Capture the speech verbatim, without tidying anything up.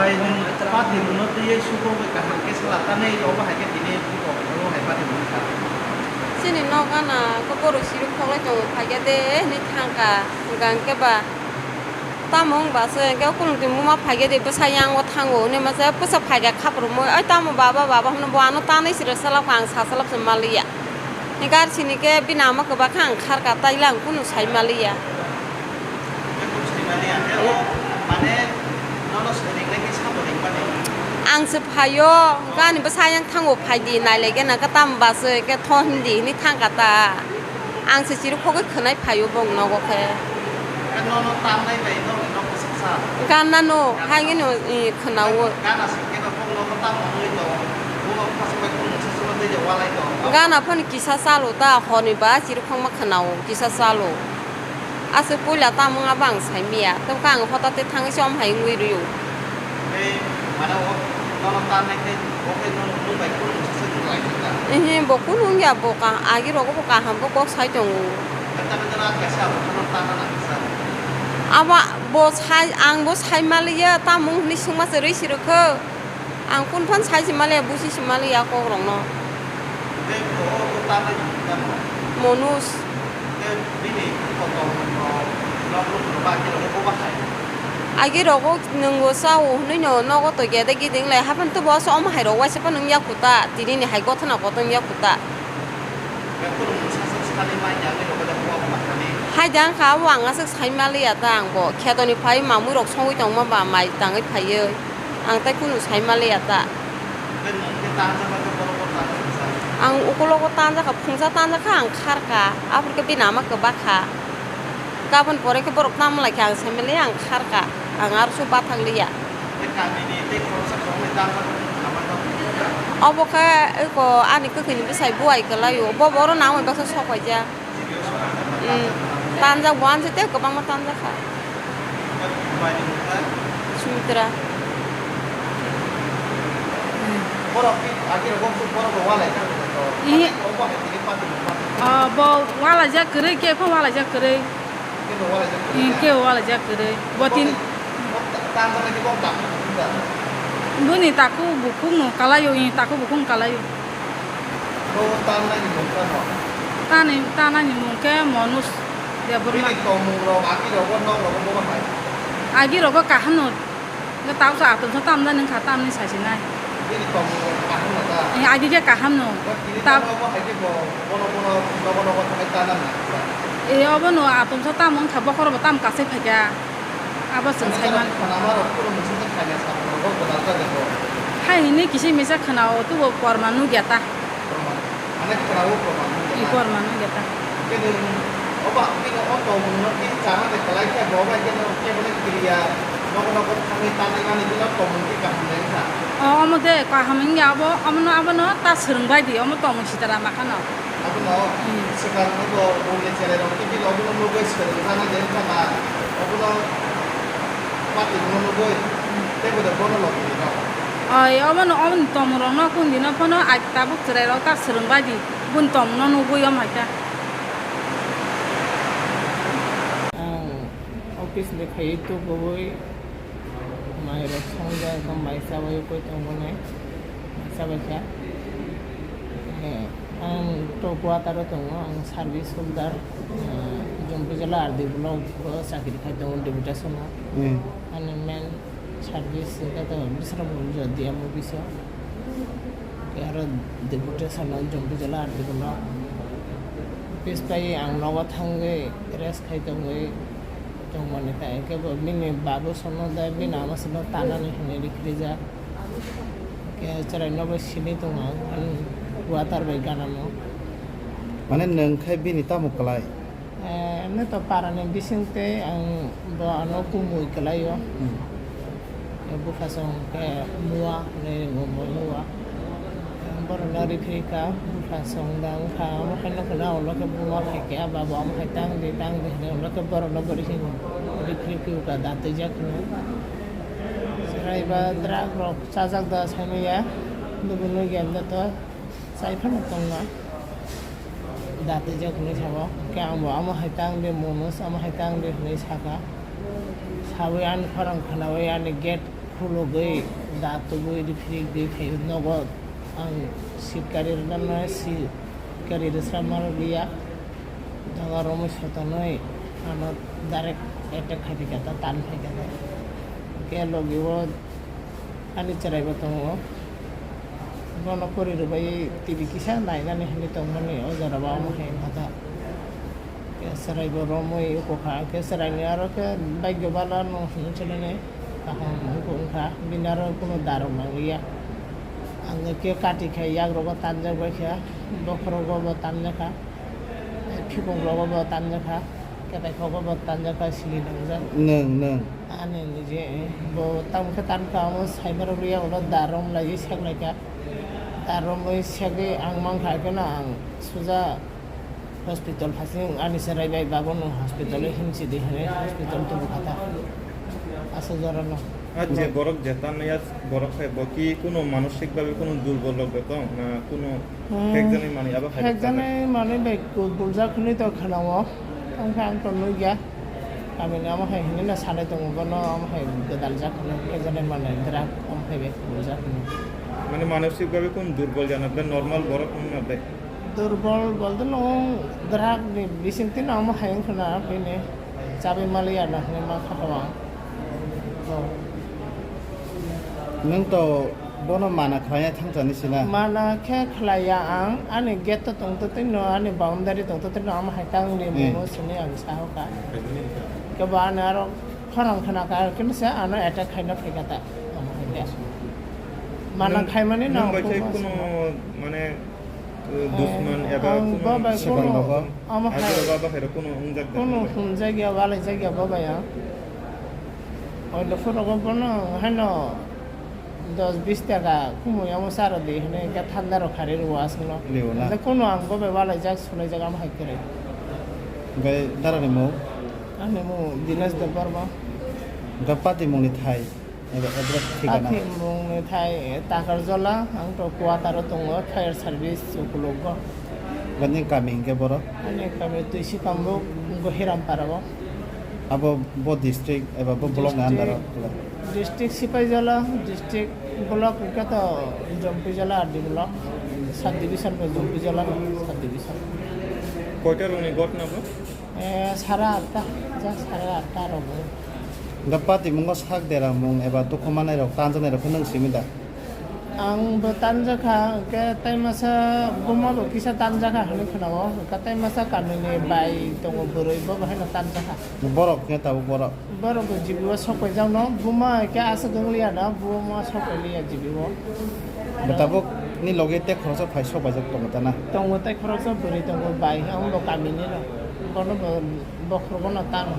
Party rwno twiwi sukogwi kaham khe sala tanwi, obo hai khe tini bukhuk phungo hai party rwno kha. Chini nok gana khe borok siruk khoklai tongo, phaikhe de hinwi thangkha, hwnkha hwnkhe ba tamo wngba se hwnkhe kulungtwi muma phaikhe de bwsa yango thango hinwi masa bwsa phaikha khapru mui, "Oi tamo baba, baba," hwnwi bo ano tanwi sirok salak kha, ang sa salak se maliya. Hwnkhe ar sini khe bini ama kwbakha ang kharkha, taila ang kunu sai maliya. Ang se phaio, gani bwsa yang thango phaidi, nailaikhe nang khe tamo ba se khe tho hindi hinwi thangkha ta. Ang se chiruk khogwi khwnai phaio bong nogo khe. Gana no, hai no, i, khwnao. Gana phano kisa chalo ta, honi ba chiruk khogma khwnao, kisa chalo. Aswk puila tamo wngya bo ang saimanya, tamo khe ang hotate thangwi se om hai wngwi rw-o. Ehe, bo kunu wngya, bo ka-, agi rogo bo kaham bo kok sai tongo. Abo bo sai, ang bo sai maliya, tamo wng hinwi swngma se rwi si rwkho. Ang kunu phano sai se maliya, busi se maliya kokrokno. Tei bo, o, o tanai ni tamo? Monus. Tei bini kotor no, no, no, no, ba, khe, no, bo bahai. Agi rogo nwng bo chao hinwi no nogo to gede giding lai, haphano to bo so omo hai rok waisa phano wngya kho ta, tini ni hai gothana kotor wngya kho ta. Tei kunu mungsa sak sani mai ya, ni rogo da bo bahai ni. Hai da wngkha, o ang aswk sai maliya ta ang bo. Kheto ni phai mamui rok songwi tongma ba mai tangwi phaiwi. Ang tai kunu sai maliya ta. Tei nwng khe tanjak khe borok bo tanjak khe sa. Ang ukulogo tanjak kha, phungsa tanjak kha, ang khar kha. Aphuru khe bini ama kwbak kha. Gabon pore khe borok tamo lai khe ang sai maliya, ang khar kha. Ang aro se bathang liya. Tei kami ni tei khoroksa khoroknwi tanjak khe nwng lama khe. Obo khe eko ani kwkhwini bwsai buai kwlai o. Bo boro nangmani baksa sok paijak. Hmm. Tanjak bo anse tei kwbangma tanjak kha. Sumitra. Ihi. Ah, bo walaijak kwrwi, kebo walaijak kwrwi. Ihi, kebo walaijak kwrwi. Bo tin. Boni takhuk bukhuk no kalai o, ihi, takhuk bukhuk no kalai o. Bo tanai ni mung khe no? Tani, tanai ni mung khe Manoj Debbarma. Bini tongmung rok, agi rogo, nok rogo, bo bahai? Agi rogo kaham no. Nge tau sa atom sa tam da nung kha tam ni sai sinai. Bini tongmung rok kaham no da? Eh, agi khe kaham no. Bo tini tamo bo hai khe bo, bono, bono, nogo, nogo thangwi tana na. Eh, obo no atom sa tam wng kha, bokhoro bo tam kasai phai kha. Abo chwng sai man. Khana ma rok kunu mungsa khe khaina sa rok bo da da ko. Hai hini kisi misa khana o tu bo porma nugya ta. Porma. Ane khana o porma nugya ta. I porma nugya ta. Khe de oba bini o tongmung no tin chama de kalai khe bo bai khe no khe bo ne kiriya. Nogo nogo thangwi tanai mani bini o tongmung khe kaham de kha. O omo de kaham wngya abo, omo no abo no ta swrwng bai di, omo tongmung sitara ma khano. Abono swkang nugo bongni cherairok tei bini obono nugwi swrwng thangwi de wngkha na, obono patibuno nugwi tei bo de bono logi rw. Oi, obono, oboni tongmungrokno kundino phano ai tabuk chwrairok ta swrwng bai di, boni tongmungno nugwi omo hai khe. Ang office ni phaiwi tubui. Mai rok songjak, mai chabai koi tongo nai, mai chabai kha. Eh, ang to quarter o tongo, ang service holder, eh, Jompuijala R D block o chakri khai tongo, deputation o. Hmm. Ani main service khe to Bisramganj D M office o. Khe aro deputation o Jompuijala R D block. Office pai ang nogo thangwi rest khai tongwi. Tongmani ta, hwnkhe bo bini babu sono da, bini ama sono tanani hinwi rikhirijak. Hwnkhe chwraino bo sini tongo ang, ani quarter bai ganano. Mane nwng khai bini tamo kwlai? Eh, emni to parani bising tei ang bo ano kumui kwlaio. Hmm. Bupha song khe mua hinwi ringo bo mua. Borokno riphi kha, bupha song da wngkha, omo khe nokha na ulo khe buma phai khe, "A babu, omo hai tang di, tang di," hinwi ulo khe borokno bo riphi, riphi phiyokha, da twijak hinwi. Chwrai ba drug rok chajak da saimanya, nugwi nugya da to chai phano tongma. Da twijak hinwi sabo, khe ang bo, "Omo hai tang di, Manoj, omo hai tang di," hinwi sakha. Sawi ani khorang khwnawi ani gate Khulugwi, da tubui, rifrik di phaio nogo. Ang seat kari rwna, seat kari rwsra ma rwliya. Doga romwi sotonwi ano direct attack khai phaikha, ta tan phaikha. Hwnkhe logi o ani chwraibo tongo. Bono pori rwbai T V kisa nainani hinwi tongmani o jora bo omo hai wngkha ta. Khe chwraibo romwi ukukha, khe chwraini aro khe bhagyo bala no hinwi chwlainai kaham wngkha, bini aro kunu darok nangliya. Ang khe kati khe yagrogo tanjak baikha, bokhorogo bo tanjakha, phikokrogo bo tanjakha, ketaikhogo bo tanjakha, sili nangjak. Nwng, nwng. Ani nije bo tamo khe tankha, omo saimarok liya ulo darom laiwi seklaikha. Daromwi segwi ang mankha, kheno ang suja hospital phasing ani chwrai bai, "Babu, nwng hospital o himsi di," hwnwi hospital tubu kha ta. Aswk jora no. Ache borok jetan ya borok hai bo ki kuno manosik bhabe kuno durbol rok tong na kuno Hmm. Hekjani manwi abo hai Hekjani manwi bai ku-, buljak hwnwi to khwnao. Tongkha ang to nukya. Kamini omo hai hinwi no sanai tongo, bono omo hai gwdal jak hwnwi. Hekjani manwi drug omo hai bai buljak hwnwi. Mane manosik bhabe kun durbol jana, be normal borok wngna de. Durbol bolte no drug ni bisingtwi no omo hai wngkha na bini chabai maliya na hwnwi ma kha tongo. Nwng to bono mana khlaiya thangchani sina? Mana khe khlaiya ang, ani gate to tongtwtwi no, ani boundary tongtwtwi no, omo hai tang ri Hmm. Muno sini ang sahoka. Kebo ani aro khorang khna ka, kini se ano attack khaina phaikha ta, omo hai khe. Mana Nwng, khaimani nwng no bai khe kuno kuno sini. Mane Dusman eba ang kuno bo bai Sepan kuno logo. Omo hai. Ajak baba hai kuno ungjak da Kuno kuno. Hunjak ya, walai jak ya bo bai ang. Oilo phuru go bono haino dos bis taka kumu yamo saro di hene ke thanda ro khari ro asno. Leona. Ande kuno ang bo bai walai jak sulai jak am hai kere. Bai dara ni mo. Ani mo Dinesh Debbarma. Ga pati moni thai. Eba address thikana. Pathimungni thai Takarjala, ang to quarter o tongo, fire service ukulogo. Bani kami hingke borok? Ani kami Tuisi Kambuk, Gohiram Parao. Abo bo district eba bo block ni under o? District Sipaijala, district block hingke to Jompijala R D block, sub division bo Jompijala sub division. Koita roni ghotna bo? Eh, sara atta, ja sara atta rogo. Ga pati mungo sak dera mung eba dukhu manai rok, tanjaknai rok khe nwng simi da? Ang bo tanjakha, hwnkhe tai masa buma bo kisa tanjakha hinwi khwnao, hwnkhe tai masa kamini bai tongo bwrwi, bo bo haino tanjakha. Borok khe tabuk borok? Borok bo jibibo sok paijakno, buma hwnkhe aswk wng liya na, buma sok pai liya jibibo. Bo tabuk ni loge tei khoroksa phai sok paijak tongo ta na? Tongo tei khoroksa bwrwi tongo bai, amo bo kamini no. Bono bo bokhorogo no tamo.